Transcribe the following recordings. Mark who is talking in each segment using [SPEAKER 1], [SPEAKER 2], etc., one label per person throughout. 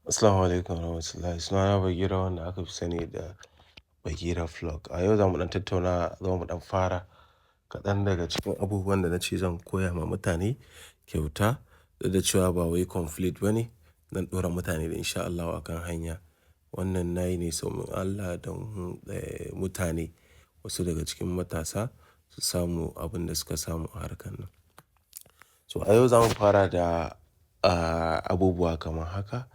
[SPEAKER 1] Assalamu alaikum warahmatullahi. Sunana Bagira, wanda aka fi sani da Bagira Vlog. A yau za mu ɗan tattauna, za mu ɗan fara kaɗan daga cikin abubuwan da na ce zan koya ma mutane kyauta. Duk da cewa ba wai complete ba ne, zan ɗora mutane da insha Allahu a kan hanya. Wannan nayi ne domin Allah, don mutane, wasu daga cikin matasa su samu abin da suka samu a harkar nan. So a yau za mu fara da abubuwa kamar haka.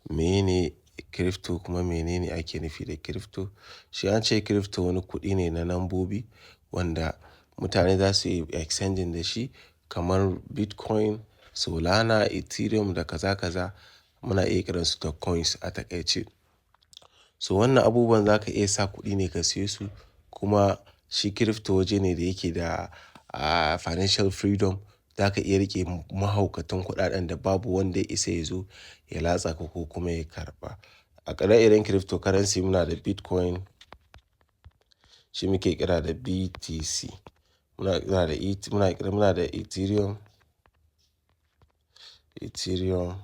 [SPEAKER 1] Mene crypto, kuma menene ake nufi da crypto? Shi an ce crypto wani kuɗi ne na lambobi wanda mutane za su yi exchanging da shi, kamar Bitcoin, Solana, Ethereum da kaza kaza. Muna iya kiransu da coins a taƙaice. So wannan abubuwan za ka iya sa kuɗi ne ka siye su, kuma shi crypto waje ne da yake da financial freedom. Za ka iya riƙe mahaukatan kuɗaɗen da babu wanda ya isa ya zo ya latsa ka ko kuma ya karɓa. A ire-iren cryptocurrency muna da Bitcoin, shi muke kira da BTC. Muna kira da muna kira, muna da Ethereum, Ethereum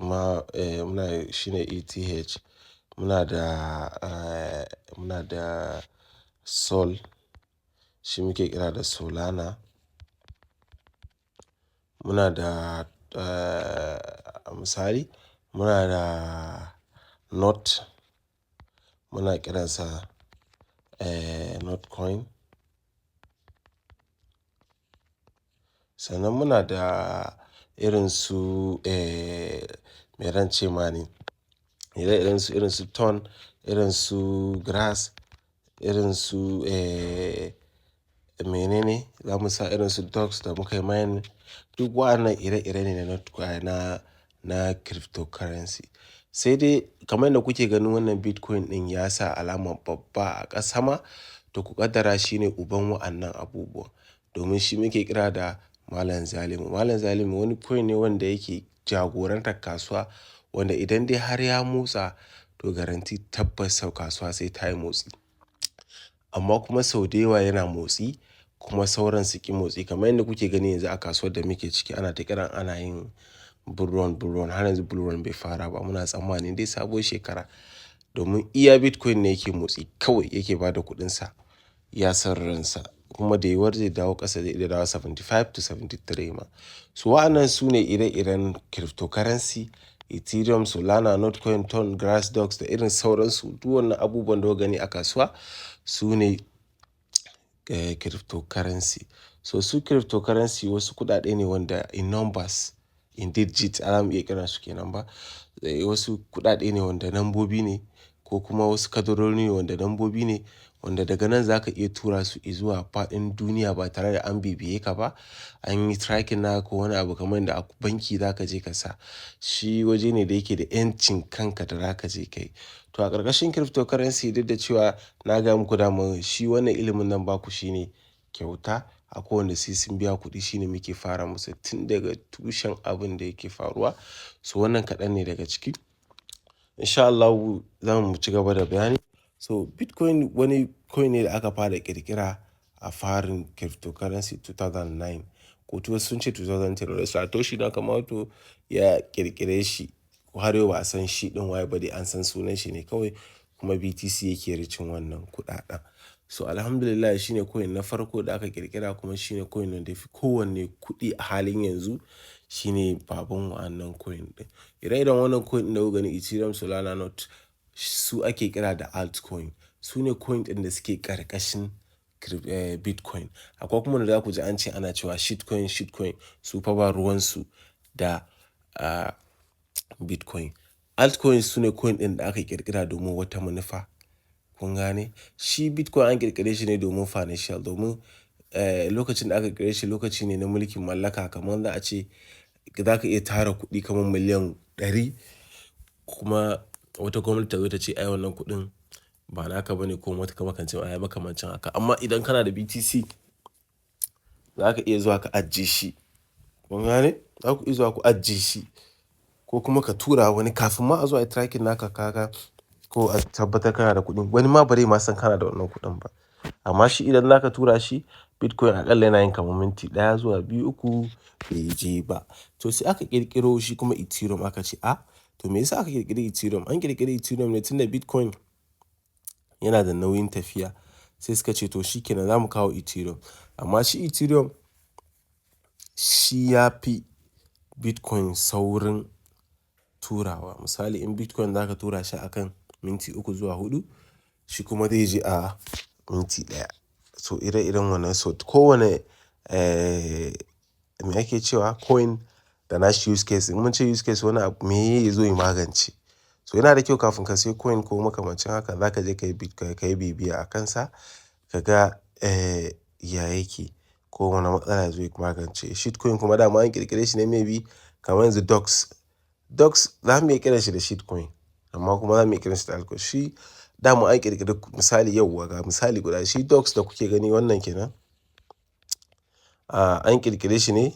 [SPEAKER 1] ma muna shine ETH. Muna da Sol, shi muke kira da Solana. Muna da misali, muna da Not, muna kiransa Notcoin. Sannan muna da irin su me zan ce ma ne, ire-iren su irin su Ton, irin su Grass, irin su mene ne za mu sa, irin su Dogs da muka yi mining. Duk wa'annan ire-ire ne na na cryptocurrency. Sai dai kamar yadda kuke ganin wannan Bitcoin ɗin ya sa alamar babba a sama, to ku ƙaddara shi ne uban wa'annan abubuwa. Domin shi muke kira da Malam Zalimu. Malam Zalimu wani coin ne wanda yake jagorantar kasuwa, wanda idan dai har ya motsa, to guarantee, tabbas sau kasuwa sai ta yi motsi. Amma kuma sau da yawa yana motsi kuma sauran su ƙi motsi. Kamar yadda kuke gani yanzu a kasuwar da muke ciki, ana ta kiran ana yin bull run, bull run. Har yanzu bull run bai fara ba. Muna tsammanin dai sabuwar shekara. Domin iya Bitcoin ne yake motsi kawai, yake ba da kuɗinsa, ya san ransa. Kuma da yiwuwar zai dawo ƙasa, zai iya dawo 75 to 73 ma. So wa'annan su ne ire-iren cryptocurrency: Ethereum, Solana, Notcoin, Ton, Grass, Dogs da irin sauransu. Duk wannan abubuwan da kuka gani a kasuwa su ne cryptocurrency. So su cryptocurrency wasu kuɗaɗe ne wanda in numbers, in digit za mu iya kiransu kenan ba. Wasu kuɗaɗe ne wanda lambobi ne, ko kuma wasu kadarori ne wanda lambobi ne, wanda daga nan za ka iya tura su izuwa faɗin duniya ba tare da an bibiye ka ba. An yi tracking naka ko wani abu, kamar yadda a banki za ka je ka sa. Shi waje ne da yake da 'yancin kanka da za ka je ka yi. To a ƙarƙashin cryptocurrency, duk da cewa na gaya muku daman shi wannan ilimin nan baku shi ne kyauta. Akwai wanda sai sun biya kuɗi, shine muke fara musu tun daga tushen abin da yake faruwa. So wannan kaɗan ne daga ciki. In sha Allahu za mu ci gaba da bayani. So Bitcoin wani coin ne da aka fara ƙirƙira a farin cryptocurrency 2009 ko wasu sun ce 2010. Satoshi Nakamoto ya ƙirƙire shi. Har yau ba a san shi ɗin waye ba dai, an san sunan shi ne kawai, kuma BTC yake ricin wannan kuɗaɗen. So Alhamdulillah, shine coin na farko da aka ƙirƙira, kuma shine coin wanda yafi kowanne kuɗi a halin yanzu. Shine baban wa'annan coin ɗin. Ire-iren wannan coin ɗin da kuka gani, Ethereum, Solana, Not, su ake kira da altcoin. Su ne coin ɗin da suke ƙarƙashin Bitcoin. Akwai kuma wanda za ku ji an ce ana cewa shitcoin, shitcoin, su fa ba ruwan su da Bitcoin. Altcoins su ne coin ɗin da aka ƙirƙira domin wata manufa. Kun gane? Shi Bitcoin an ƙirƙire shi ne domin financial, domin lokacin da aka ƙirƙire shi lokaci ne na mulkin mallaka, kamar za a ce za ka iya tara kuɗi kamar miliyan 100, kuma wata gwamnati ta zo ta ce ai wannan kuɗin ba naka ba ne, ko wata makamancin haka. Amma idan kana da BTC, za ka iya zuwa ka ajiye shi. Kun gane? Za ku iya zuwa ku ajiye shi, ko kuma ka tura wani kafin ma a zo ayi tracking naka, ka ko a tabbatar kana da kuɗin. Wani ma bare ma san kana da wannan kuɗin ba. Amma shi idan zaka tura shi, Bitcoin aƙalla yana yin kamar minti 1 zuwa 2, 3 bai je ba. To sai aka ƙirƙiro shi kuma Ethereum, aka ce a to me yasa aka ƙirƙiri Ethereum? An ƙirƙiri Ethereum ne tunda Bitcoin yana da nauyin tafiya. Sai suka ce to shi kenan, za mu kawo Ethereum. Amma shi Ethereum shi ya fi Bitcoin saurin turawa. Misali, in Bitcoin za ka tura shi a kan minti 3 zuwa 4, shi kuma zai je a minti 1. So ire-iren wannan, so kowane me ake cewa coin da nashi use case. In mun ce use case, wani abu me ya zo ya magance. So yana da kyau kafin ka sayi coin ko makamancin haka, za ka je ka yi bibiya a kansa, ka ga ya yake ko wane matsala ya zo ya magance. Shitcoin kuma dama an ƙirƙire shi ne maybe kamar yanzu Dogs. Dogs za mu iya kiranshi da shitcoin, amma kuma za mu iya kiranshi da altcoin. Shi dama an ƙirƙiri, misali, yauwa, ga misali guda, shi Dogs da kuke gani wannan kenan. An ƙirƙire shi ne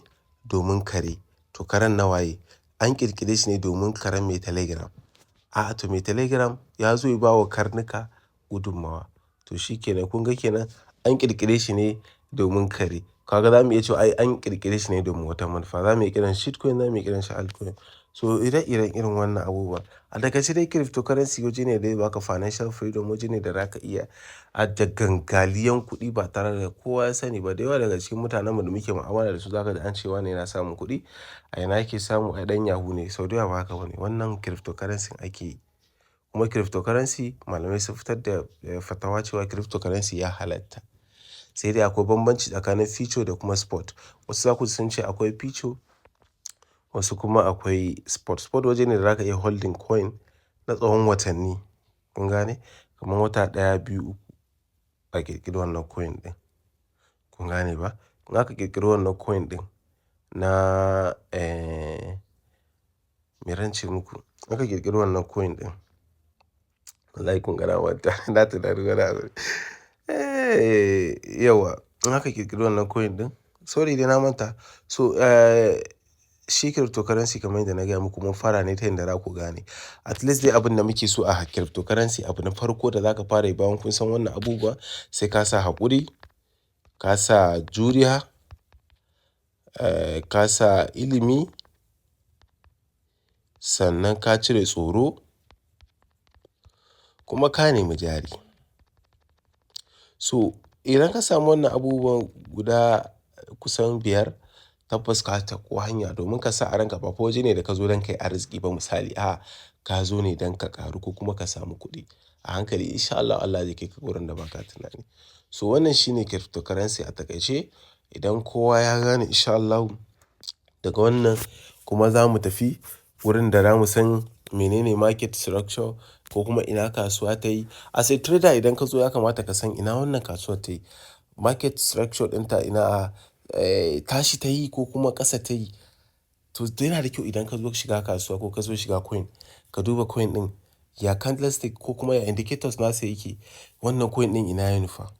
[SPEAKER 1] domin kare. To karen na waye? An ƙirƙire shi ne domin karen mai Telegram. A'a, to mai Telegram ya zo ya ba wa karnuka gudummawa. To shi kenan, kun ga kenan an ƙirƙire shi ne domin kare. Kaga za mu iya cewa ai an ƙirƙire shi ne domin wata manufa. Za mu iya kiran shi shitcoin, za mu iya kiran shi altcoin. So ire-iren irin wannan abubuwa. A takaice dai, cryptocurrency waje ne da zai baka financial freedom, waje ne da za ka iya ajiye gangaliyan kuɗi ba tare da kowa ya sani ba. Da yawa daga cikin mutanenmu da muke mu'amala da su, za ka ji an ce wane yana samun kuɗi. A ina yake samu? Ai ɗan yahoo ne. Sau da yawa ba haka ba ne. Wannan cryptocurrency ake yi. Kuma cryptocurrency, malamai sun fitar da fatawa cewa cryptocurrency ya halatta. Sai dai akwai bambanci tsakanin future da kuma spot. Wasu za ku ji sun ce akwai future, wasu kuma akwai spot. Spot waje ne da za ka iya holding coin na tsawon watanni. Kun gane? Kamar wata 1, 2, 3 a ƙirƙiri wannan coin ɗin. Kun gane ba? In aka ƙirƙiri wannan coin ɗin na me zan ce muku? In aka ƙirƙiri wannan coin ɗin, wallahi kun ga na manta, na tunani wani abu. Yauwa, in aka ƙirƙiri wannan coin ɗin, sorry dai na manta. So shi cryptocurrency, kamar yadda na gaya muku, mun fara ne ta yanda za ku gane. At least dai abin da muke so a cryptocurrency, abu na farko da za ka fara yi bayan kun san wannan abubuwa, sai ka sa haƙuri, ka sa juriya, ka sa ilimi, sannan ka cire tsoro, kuma ka nemi jari. So idan ka samu wannan abubuwan guda kusan biyar, tabbas ka tako hanya, domin ka sa a ranka ba fa waje ne da ka zo don ka yi arziki ba misali. A'a, ka zo ne don ka ƙaru ko kuma ka samu kuɗi. A hankali, in sha Allah, Allah zai kai ka wurin da ba ka tunani. So wannan shine cryptocurrency a takaice. Idan kowa ya gane, in sha Allahu, daga wannan kuma za mu tafi wurin da za mu san menene market structure ko kuma ina kasuwa ta yi. As a trader, idan ka zo, ya kamata ka san ina wannan kasuwar ta yi. Market structure ɗinta, ina tashi ta yi ko kuma ƙasa ta yi. To yana da kyau idan ka zo shiga kasuwa ko ka zo shiga coin, ka duba coin ɗin, ya candlestick ko kuma ya indicators nasa yake. Wannan coin ɗin ina ya nufa.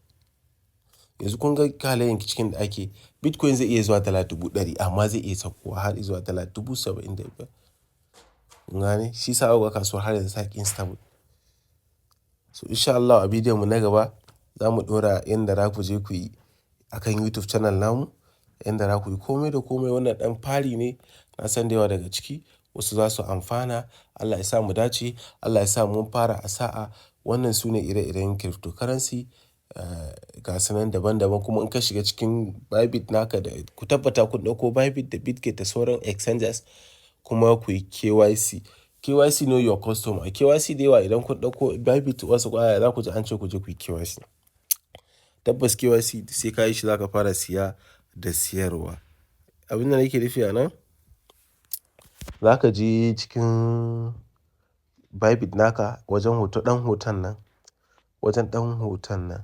[SPEAKER 1] Yanzu kun ga halayen cikin da ake, Bitcoin zai iya zuwa $100,000, amma zai iya saukowa har zuwa $75,000. Kun gane? Shi sa kuka ga kasuwar har yanzu take instable. So in sha Allah, a bidiyon mu na gaba za mu ɗora yanda za ku je ku yi a kan YouTube channel namu, yanda za ku yi kome da kome. Wannan ɗan fari ne, na san da yawa daga ciki wasu za su amfana. Allah ya sa mu dace, Allah ya sa mun fara a sa'a. Wannan su ne ire-iren cryptocurrency ga su nan daban daban. Kuma in ka shiga cikin Bybit naka, da ku tabbata kun ɗauko Bybit da Bitget da sauran exchanges, kuma ku yi KYC. KYC, know your customer. KYC da yawa, idan kun ɗauko Bybit, wasu ƙwaya za ku ji an ce ku je ku yi KYC. Tabbas KYC sai ka yi shi za ka fara siya da siyarwa. Abin da nake nufi a nan, za ka je cikin Bybit naka wajen hoto, ɗan hoton nan, wajen ɗan hoton nan.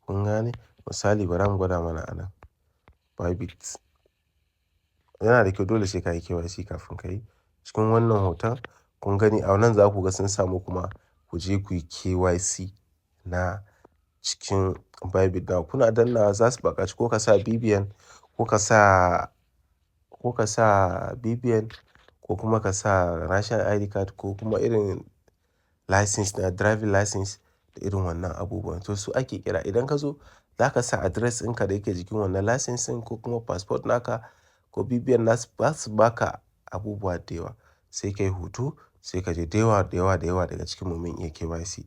[SPEAKER 1] Kun gane? Misali, bara mu gwada mana a nan. Bybit. Yana da kyau, dole sai ka yi KYC kafin ka yi. Cikin wannan hoton kun gani, a nan za ku ga sun samu kuma ku je ku yi KYC na cikin Bybit naku. Kuna dannawa za su buƙaci ko ka sa BVN ko ka sa BVN ko kuma ka sa national ID card ko kuma irin license na driving license da irin wannan abubuwan. To su ake kira. Idan ka zo, za Za ka sa address ɗinka da yake jikin wannan license ɗin ko kuma passport naka ko BVN nasu, za su baka abubuwa da yawa. Sai ka yi hoto, sai ka je. Da yawa, da yawa, da yawa daga cikin mu mun iya KYC.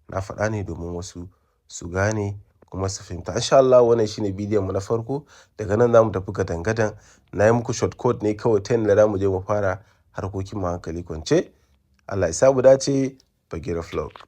[SPEAKER 1] Na faɗa ne domin wasu su gane kuma su fahimta. Insha Allah wannan shine bidiyon mu na farko. Daga nan za mu tafi gadan-gadan. Na yi muku short code ne kawai ta yanda za mu je mu fara harkokin mu hankali kwance. Allah ya sa mu dace. Bagera Vlog.